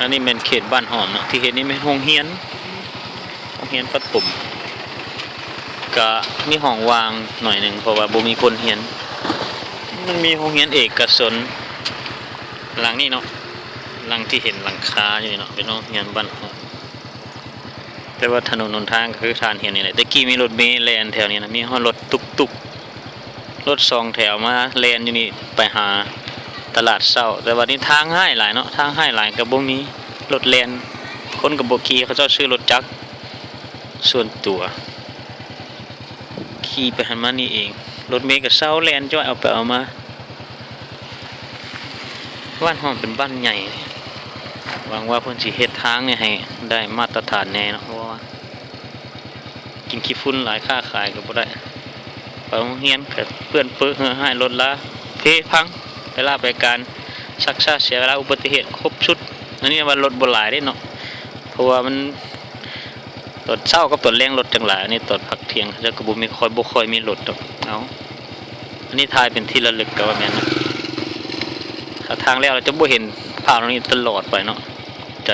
ອັນນີ້ແມ່ນເຂດບ້ານຫອມເນາະ ທີ່ເຫັນນີ້ແມ່ນໂຮງຮຽນ ໂຮງຮຽນປະຖົມ ກະມີຫ້ອງວ່າງໜ້ອຍໜຶ່ງ ເພາະວ່າບໍ່ມີຄົນຮຽນ. ມັນມີໂຮງຮຽນເອກະຊົນຫຼັງນີ້ເນາະ ຫຼັງທີ່ເຫັນຫຼັງຄາຢູ່ນີ້ເນາະ ເປັນໂຮງຮຽນບ້ານຫອມ. ແຕ່ວ່າຖະໜົນຫົນທາງກໍຄືທ່ານເຫັນນີ້ແຫຼະ ແຕ່ກີ້ມີລົດເມແລ່ນແຖວນີ້ນະ ມີຮອດລົດຕຸກຕຸກ ລົດສອງແຖວມາແລ່ນຢູ່ນີ້ໄປຫາຕະຫຼາດເຊົ້າ. ແຕ່ວ່ານີ້ທາງຮ້າຍຫຼາຍເນາະ ທາງຮ້າຍຫຼາຍກໍບໍ່ມີລົດແລ່ນ ຄົນກໍບໍ່ຂີ່ ເຂົາເຈົ້າຊື້ລົດຈັກສ່ວນຕົວ ຂີ່ໄປຫັ້ນມານີ້ເອງ. ລົດເມກໍເຊົາແລ່ນຈ້ອຍ ເອົາໄປເອົາມາ. ບ້ານເຮົາເປັນບ້ານໃຫຍ່ ຫວັງວ່າເພິ່ນຊິເຮັດທາງນີ້ໃຫ້ໄດ້ມາດຕະຖານແດ່ເນາະ ເພາະວ່າກິນຂີ້ຝຸ່ນຫຼາຍ ຄ້າຂາຍກໍບໍ່ໄດ້ ໄປໂຮງຮຽນກໍເປື້ອນເປິເຫື່ອຫາຍ ລົດລາເພພັງ ໄປລາໄປການ ຊັກຊ້າເສຍເວລາ ອຸບັດຕິເຫດຄົບຊຸດ. ອັນນີ້ວ່າລົດບໍ່ຫຼາຍເດ້ເນາະ ເພາະວ່າມັນ ຕອນເຊົ້າກັບຕອນແລງລົດຈັ່ງຫຼາຍ ອັນນີ້ຕອນພັກທ່ຽງເຂົາເຈົ້າກໍບໍ່ມີ ຄ່ອຍ ບໍ່ຄ່ອຍມີລົດດອກ. ເອົາ ອັນນີ້ຖ່າຍເປັນທີ່ລະລຶກກໍວ່າແມ່ນນະ ຖ້າທາງແລ້ວລະຈະບໍ່ເຫັນພາບເຫຼົ່ານີ້ຕະຫຼອດໄປເນາະ ໃຈ